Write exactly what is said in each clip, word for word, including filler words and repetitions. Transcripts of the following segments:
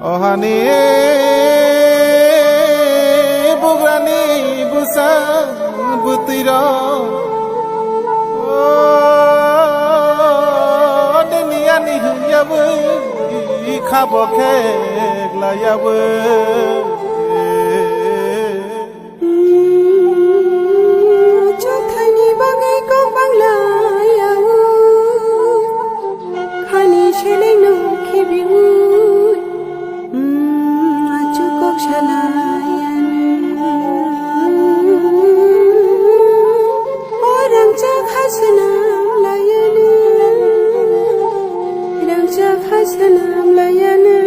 O hani bugrani bwsa bwtwirok, o dini ani hwnyawi khabo kheklaiyawi. Chothani bagwi kok bangla yaui, khani selengno khibiui, achuk kok salai yani. O rangchak ha swnam layani, rangchak ha swnam layani.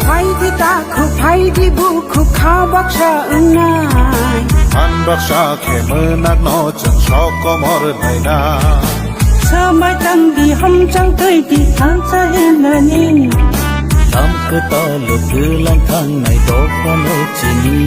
Phaidi takhuk, phaidi bukhuk, kha baksa wngnai. Phan baksa khe mwnakno chwng sok komor nainai. Swmai tangdi hamchang twi di thansa himnani. Lam kwtal twlang thangnai dophano chini.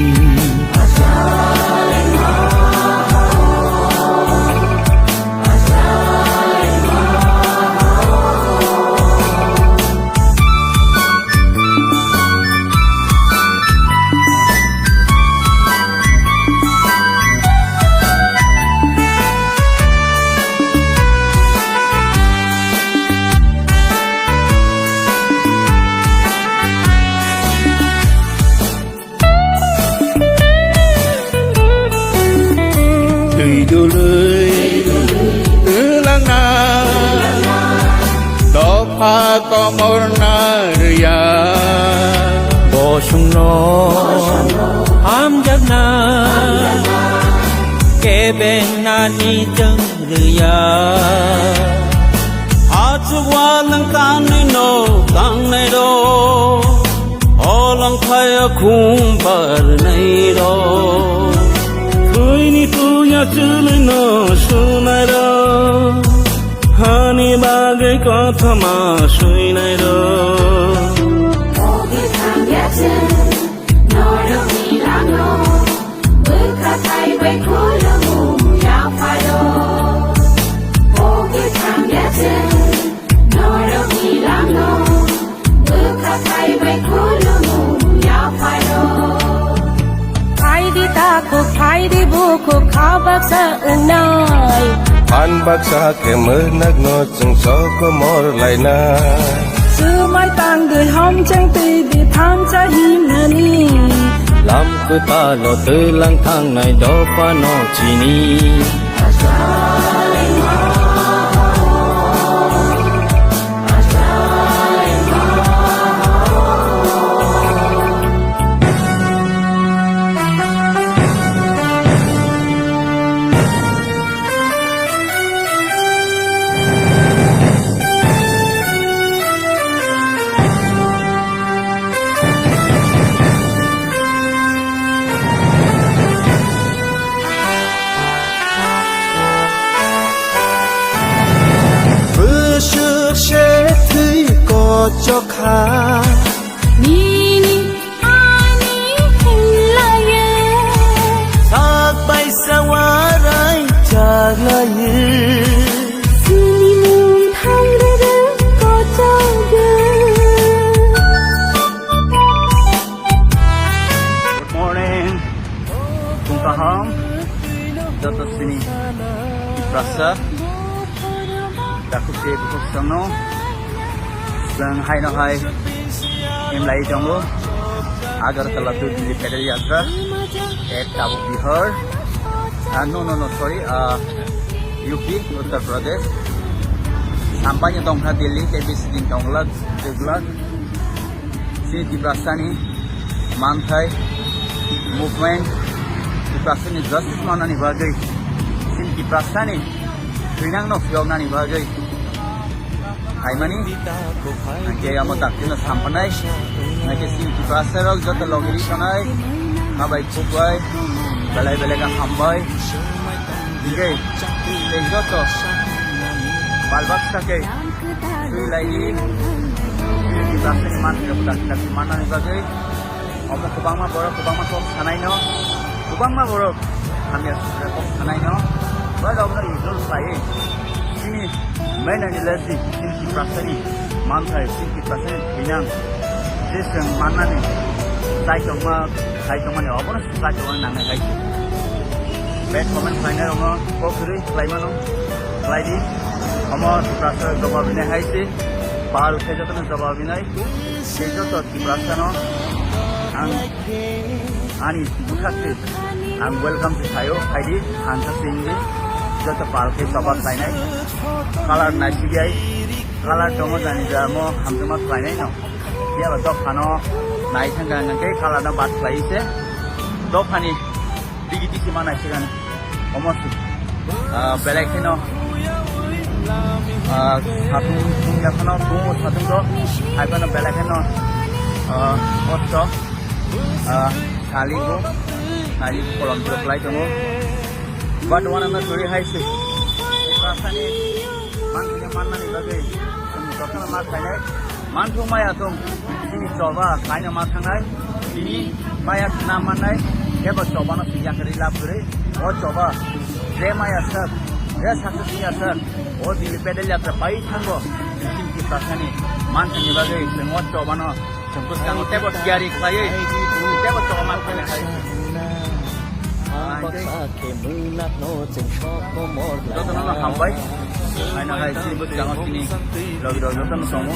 Twi dului twlangna dopha komorna rwya. Bosongno hamjakna kebeng nani chwng rwya. Achuk walang kanwi no kangnai rok, olang phaya khum barnai rok. Thwini tuya chwlwi no sunai rok, hani bagwi kothoma swinai rok. Norokni langno bwkha thai bai khulumung yapharo. O kwthang ya chwng norokni langno bwkha thai bai khulumung yapharo. Phaidi takhuk, phaidi bukhuk, kha baksa wngnai. Phan baksa khe mwnakno chwng sok komor lainai. Swmai tangwi hamchang twi di thansa himnani. Lam kwtalo twlang thangnai dophano chini. Bwswk se thwi kochok kha. Nini ani hinlaya. Sak bai sawarai chaglaya. Sini mung thang rega kochok. Good morning. Phung kaham. Joto sini. Tiprasa. Dakhuk se bukhuk songno. Chwng haino hai himlai tongo. Agartala to Delhi Pedal Yatra at Tabuk Bihar. Ah, no, no, no, sorry. Ah, U P, Uttar Pradesh. Sampanya tongkha Delhi, tei bisi din tongla, tei bwla. Chini Tiprasani Manthai movement, Tiprasani justice manani bagwi, chini Tiprasani thwinangno phiyoknani bagwi phaimani, hwnkhe amo daktino samphanai, hwnkhe chini Tiprasarok joto logi ri tonai, habai khukbai, belai belai khe hambai, hwnkhe tei joto balbaksa khe thwi laidi, chini Tiprasani manthai rok daktino mannani bagwi. Omo kwbangma borok, kwbangma kok sanaino, kwbangma borok hamya sujak kok sanaino, borok rokno ignore khlaiwi chini mainani lesi chini Tiprasani manthai, chini Tiprasani thwinang je chwng mannani chai tongma, chai tongmani obono chai tongmani nangnai hai. Bad comment khlainai rokno kok kwrwi khlaimano khlaidi. Omo Tiprasa jobab rinai hai se, pal khe jotono jobab rinai. Tei joto Tiprasano ang ani bwkha se ang welcome se saio, phaidi, ang khe se wngdi joto pal khe choba khlainai. Color naisigwi ai, color tongo jani jamo hamjakma khlainai no. Phiya ba dophano nai thangkha hwnkhe color no bad khlai se dophani Digiti se ma naisigani. Omo se, ah, belai kheno, ah, satung tungya phano, tungo satung do, hai phano belai kheno, ah, osto, ah, salingo, saling kolom jok lai tongo. But one another turi hai se. Rasani, man kene man nani bagwi, jotono ma khainai. Manthung maya thung, chini choba khaina ma thangnai, chini maya khna mannai, kebo chobano sing yakarwi lab kwrwi, o choba, je maya sak, je saksa sing yasak, o chini pedal yatra pai thango, chini Tiprasani, manthangni bagwi, chwng o chobano, chwng bwskango tebo tiyari khlaiwi, tebo choba ma khaina khai. Jotono hambai, haino hai chini bwskango chini logi rok jotono tongo.